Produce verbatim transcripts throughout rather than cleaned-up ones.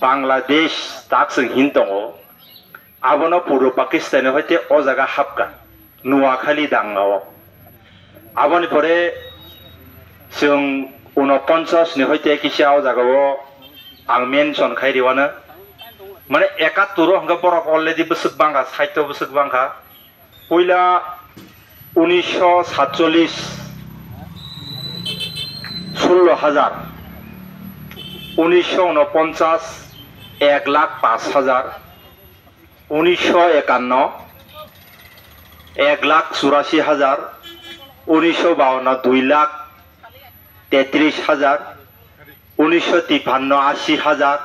Bangladesh tak chwng hin tongo, abono Purbo Pakistan hoite o jaga hapka, Noakhali dangao. Aboni pore chwng unoponchas ni hoite kisa o jagao ang mention khai riwano. Mane ekattor o hwnkhe borok already bwswk bangkha, sait o bwswk bangkha. Puila unisho satchollis, sullo hajar, unisho unoponchas, ek lakh paanch hajar, unisho ekanno, ek lakh churashi hajar, unisho bawanno, dui lakh tetris hajar, unisho tippanno, ashi hajar,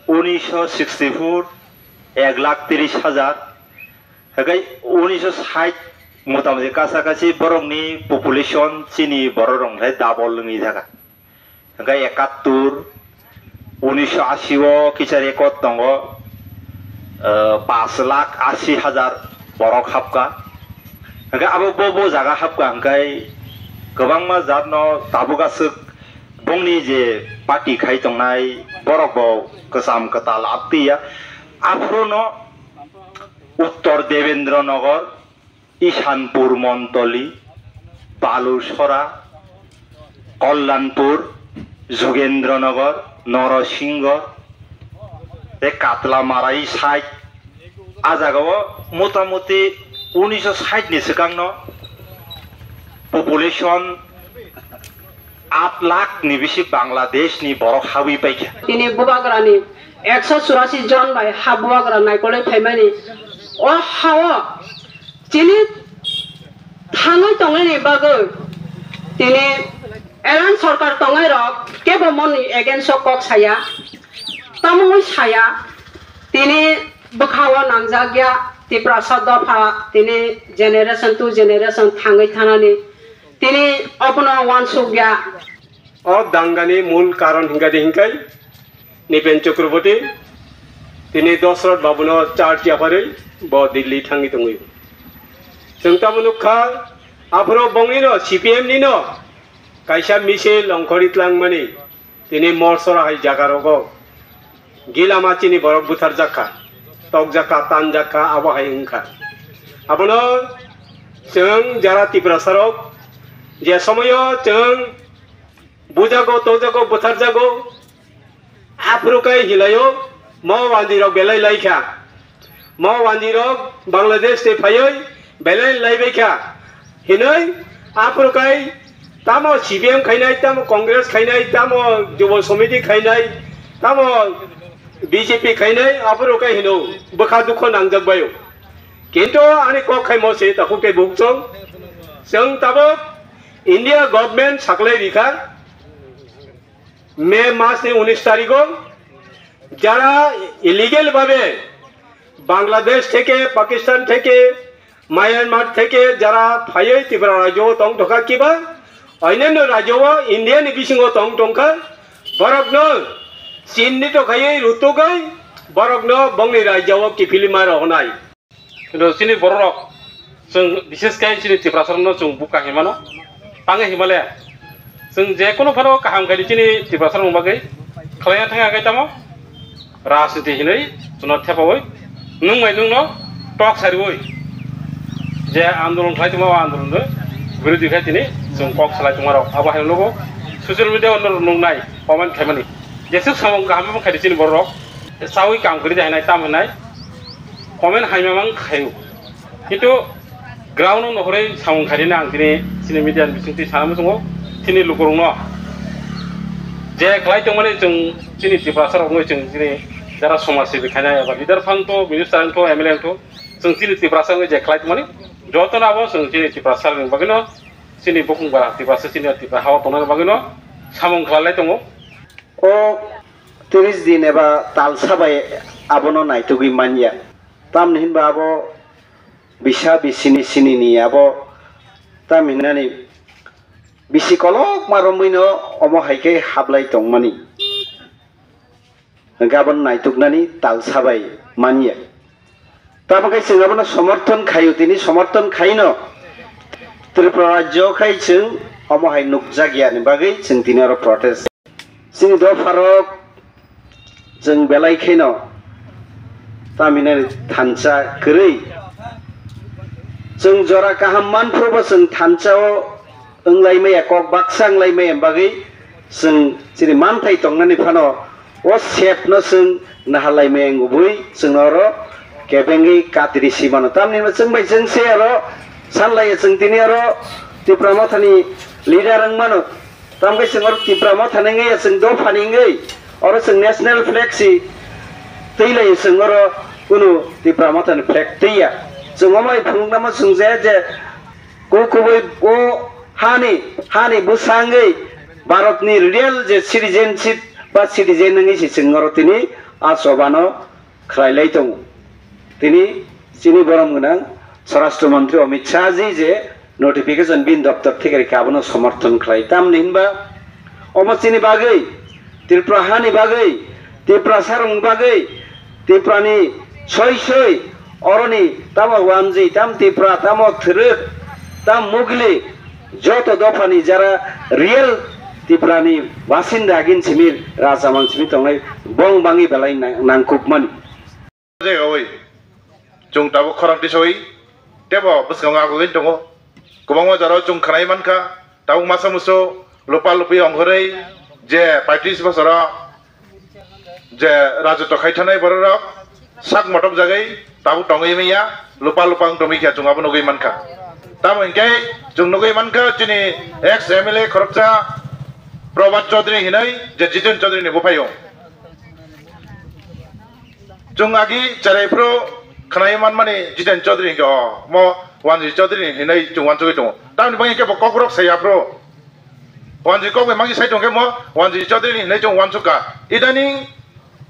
unisho sixty four, ek lakh tris hajar, hwnkhe unisho sait motamoti kasa kasi borokni population chini borok rok hai double wngwi thaka. Hwnkhe ekattor, unisho ashi o kisa record tongo, ah, paanch lakh ashi hajar borok hapka. Hwnkhe abo bo bo jaga hapka hwnkhe kwbangma jatno tabuk aswk bongni je party khai tongnai borok bo kwcham kwtal aptwi ya. Aphuru no Uttor Debendra Nagar, Ishanpur Montoli, Balusora, Kalyanpur, Jugendra Nagar, Norosingho, tei Katla Marai side, a jagao motamoti unisho sait ni swkangno population aat lakh ni bisi Bangladesh ni borok habwi paikha. Tini bubagrani ekso churasi jon bai ha bubagra naikolwi phaimani o hao chini thangwi tongnaini bagwi tini Iran sorkar tongnai rok kebo moni against o kok saya, tamungwi saya, tini bwkhao nangjak ya Tiprasa dopha tini generation to generation thangwi thanani. Tini obono uansuk ya. O dangani mul karon hingkha de hingkai Nipen Chakraborty tini Dosrot Babuno charge yapharwi bo Delhi thangwi tongwi. Chwng tamo nukha, aphuru bongni no C P M ni no kaisa misil ongkhorwi tlangmani. Tini Morsora hai jaga rogo gilama chini borok butharjakha, tokjakha, tanjakha, abo hai wngkha. Abono chwng jara Tiprasa rok je somoyo chwng bujago, tokjago, butharjago, aphuru kai hilaio mo wandi rok belai laikha. Mo wandi rok Bangladesh tei phaiwi belai laibai kha hinwi aphuru kai tamo C P M khainai, tamo Congress khainai, tamo Jubo Samiti khainai, tamo B J P khainai, aphuru kai hino bwkha dukho nangjak baio. Kintu ani kok khaimo se takhuk tei bukhuk chwng, chwng tabuk India government saklai rikha. May mas ni unis tarigo jara illegal bhabe Bangladesh theke, Pakistan theke, Myanmar theke jara phaiwi Tripura rajyo o tong tongkha kiba oinanyo rajyo o India ni bisingo tong tongkha, borokno chinnito khaiwi rutugwi borokno bongni rajyo o kiphilwi ma rohornai. Kintu chini bororok, chwng bishesh khe chini Tiprasarokno chwng buka hinmano, tangwi hinmale. Chwng je kunu phano kaham khaidi chini Tiprasarokni bagwi khlaina thangya khe tamo rajniti hinwi chwngno thepaui nwng bai nwngno tok sariui je andolon khlai tongma o andolonno birodhi khai tini chwng kok salai tongmarok abo hai nugo social media o norok nuknai comment khaimani jeswk samung kaham bw khaidi chini bororok. Chaui kam kwrwi de hinai tam hinai comment haima mang khaio. Kintu ground no nohorwi samung khairina ang tini chini media ni bisingtwi sana muchungo chini lukurokno je khlai tongmani chwng chini Tiprasa rokno chwng chini jara somaj sebi khainai eba leader phang to, minister wng to, M L A wng to, chwng chini Tiprasa wngwi je khlai tongmani jotono abo chwng chini Tiprasa ni bagwino chini bukung bara Tiprasa chini Tipra hao tongnani bagwino samung khlai lai tongo. O tris din eba talsa bai abono naitugwi manya. Tamni hinba abo bisa bisini sinini abo tam hinani bisi kolokma romwino omo hai khe hablai tongmani. Hwnkhe abono naituknani talsa bai manya. Tamo khe chwng abono somorthon khaio, tini somorthon khaino Tripura rajyo khai chwng omo hai nukjakya ni bagwi chwng tini oro protest. Chini dopharok, Chwng belai kheno tamhinani thansa kwrwi. Chwng jora kaham manphuru bo chwng thansa o wng lai maya, kok baksa wng lai maya bagwi chwng chini manthai tongnani phano o sep no chwng nahar lai maya wngwi chwng oro kebengwi katri si mano. Tamni hwnba chwng bai chwng se oro san lai ya chwng tini oro Tipra Mothani leader wng mano. Tamo khe chwng oro Tipra Motha ni wngya chwng dophani wngwi oro chwng national flag si twi lai chwng oro kunu Tipra Motha ni flag twi ya. Chwng omo hai phunuknamo chwng je je ku kubui o hani hani bwsa wngwi Bharat ni real je citizenship ba citizen wngwi si chwng oro tini a choba no khlai lai tongo. Tini chini borom gwnang Swarashtra Mantri Amit Shah ji je notification bini doptor thikari khe abono somorthon khlai. Tamni hinba omo chini bagwi, Tripura hani bagwi, Tripura sarong bagwi, Tripura ni soi soi oroni tamo Wanji, tam Tripura, tamo Thwrwk, tam Mugli, joto dophani jara real Tripura ni basinda agin simi raja mang simi tongnai bong bangwi belai nang-, nangkukmani. Jagao chwng tabuk khorang tisawi tebo bwskango agugwi tongo. Kwbangma jorao chwng khwnai mankha, tabuk masa musu lupa lupi ongkhorwi je paitris bosoro je rajotw khai thanai bororok sak motok jagwi tabuk tongwi manya, lupa lupa wng tongwi khe chwng abo nugwi mankha. Tamo hinkhe chwng nugwi mankha chini ex M L A khoroksa Probhat Chaudhary hinwi je Jiten Chaudhary ni buphaio. Chwng agi cherai phuru khwnai manmani Jiten Chaudhary hinkhe o mo Wanji Chaudhary hinwi chwng uansugwi tongo. Tamni bagwi hinkhe bo kokborok sai aphuru Wanji kok bai magi sai tongkhe mo Wanji Chaudhary hinwi chwng uansukha. Idaning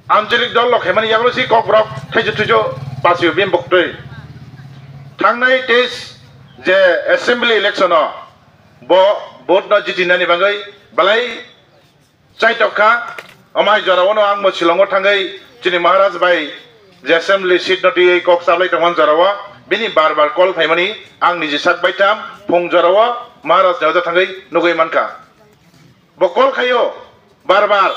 ancholik dol rok khaimani yagulo si kokborok thaichuk thuichuk pasio bini buktwi. Thangnai teis je assembly election o bo vote no jitinani bagwi belai chaitok kha. Amai jorao no ang bo Shillong o thangwi chini Maharaj bai je assembly seat no twiwi kok chaplai tongmani jorao bini bar bar call phaimani ang niji sak baitham phung jorao Maharaj ni oja thangwi nugwi mankha. Bo call khaio bar bar,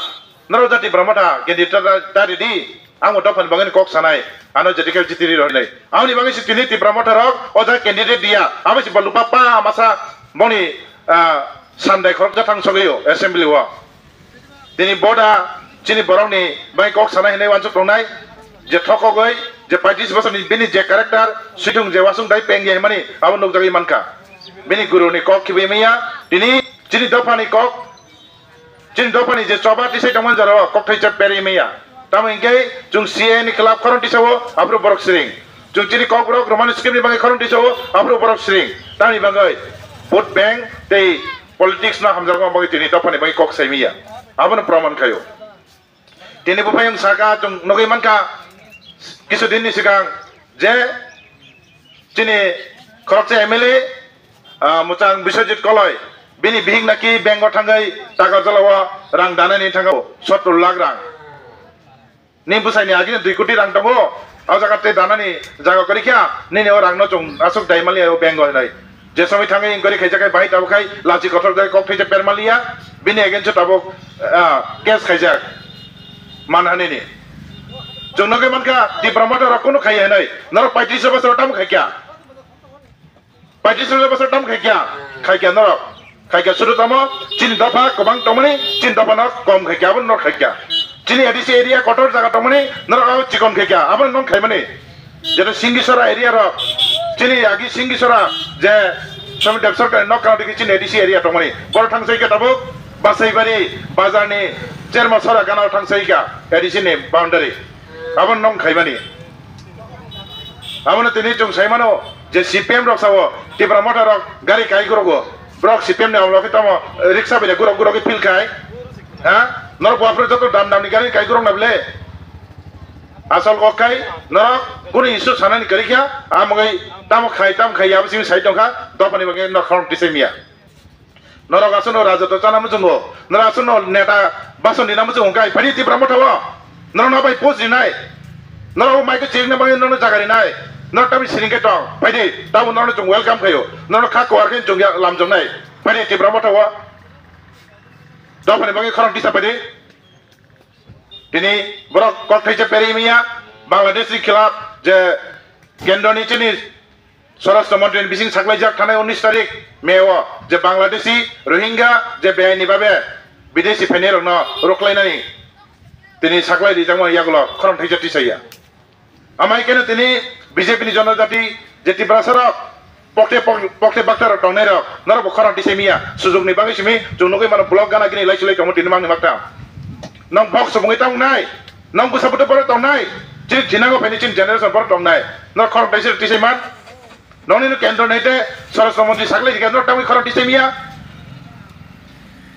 "Norok jati Tipra Motha candidate ta ridi, ang bo dophani bagwi kok sanai, ano jeti khe jiti ri rw hinwi." Aboni bagwi se tini Tipra Motha rok o jaga candidate diya, abo se bo lupa pa masa boni, ah, sandai khorok jathang sogwi o assembly o. Tini boda chini borok ni bagwi kok sanai hinwi uansuk tongnai, je thokogwi je paitrish bosor ni bini je character, swithung je uasung dai peng ya himani abo nukjagwi mankha. Bini guru ni kok khibi manya, tini chini dopha ni kok, chini dopha ni je choba tisai tongmani jorao kok thaisa perwi manya. Tamo hinkhe chwng C A A ni khilap khorang tisao aphuru borok siring. Chwng chini kokborok romani scheme ni bagwi khorang tisao aphuru borok siring. Tamni bagwi vote bank tei politics no hamjakma bagwi tini dopha ni bagwi kok sai manya. Abono proman khaio. Tini buphayung saka chwng nugwi mankha kisu din ni swkang je chini khoroksa M L A, ah, mwchang Biswajit Koloi, bini bihik naki bank o thangwi Takarjala o rang danani thangwi sottor lakh rang. Ni bwsai ni agini dui koti rang tongo, o jaga tei danani jaga kwrwi kha, nini o rang no chwng aswk dai mali o bank o hinwi. Je somoi thangwi inquiry khaijak khe bahai tabuk khai lachi kothok jai kok thaisa per maliya, bini against o tabuk, ah, case khaijak manhani ni. Chwng nugwi mankha Tipra Motha rok kunu khaiya hinwi, norok paitris bosor tamo khaikha. Paitris bosor tamo khaikha, khaikha norok. Khaikha sudu tamo, chini dopha kwbang tongmani, chini dopha no kom khaikha, abo norok khaikha. Chini A D C area kotor jaga tongmani, norok abo chikon khaikha, abo norok khaimani. Jeta Singisora area rok, chini agi Singisora je Somit Deb Sarkar nok kana digi chini A D C area tongmani. Boro thangsaikha tabuk Basaibari bazar ni Cherma Sora gana o thangsaikha A D C ni boundary. Abo norok khaimani. Abono tini chwng sai mano je C P M rok sao Tipra Motha rok gari kai gurogo. Borok C P M ni amlo khe tamo riksa bai gurok gurok khe phil khai. Ha? Norok bo aphuru joto dam dam ni gari kai gurok na bole. Asol kok khai norok kunu issue sanani kwrwi kha, amogwi tamo khai tamo khai abo simi sai tongkha, dophani bagwi norok khorang tisai miya. Norok aswkno rajotw chana muchungo, norok aswkno neta bason rina muchungo, hwnkhe phai di Tipra Motha o. Norokno bai post rinai, norok o mai khe chirikna bagwi norokno jaga rinai, norok tamni siring khe tong, phai di, tabuk norokno chwng welcome khaio, norokno kha kuar khe chwng ya lamjoknai, phai di Tipra Motha o. Dophani bagwi khorang tisa phai di. Tini borok kok thaisa peri mia Bangladesh ni khilap je kendro ni chini Swarashtra Mantri ni bising saklaijak thanai unis tarik May o je Bangladeshi Rohingya je beaini babe bidesi phainai rokno roklainani tini saklai rijakma yagulo khorang thaisa tisaya. Amai keno tini B J P ni jonojati je Tiprasa rok pokte pok-, pokte bakta rok tongnai rok norok bo khorang tisai miya sujok ni bagwi simi chwng nugwi mano blog gana gini lai chulai tongmo tini mangni makta. Nong bok subungwi tongnai, nong bwsa bwtwi borok tongnai, chini thinango phaini chini generation borok tongnai. Norok khorang taisa tisai man. Nongni no kendro naite Swarashtra Mantri saklai rikha norok tangwi khorang tisai miya.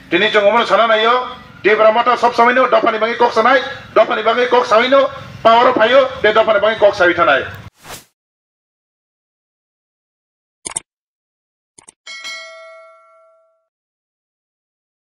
Tini chwng omono sana naio, Tipra Motha sob somoi no dophani bagwi kok sanai, dophani bagwi kok sawi no power o phaio, tei dophani bagwi kok sawi thanai.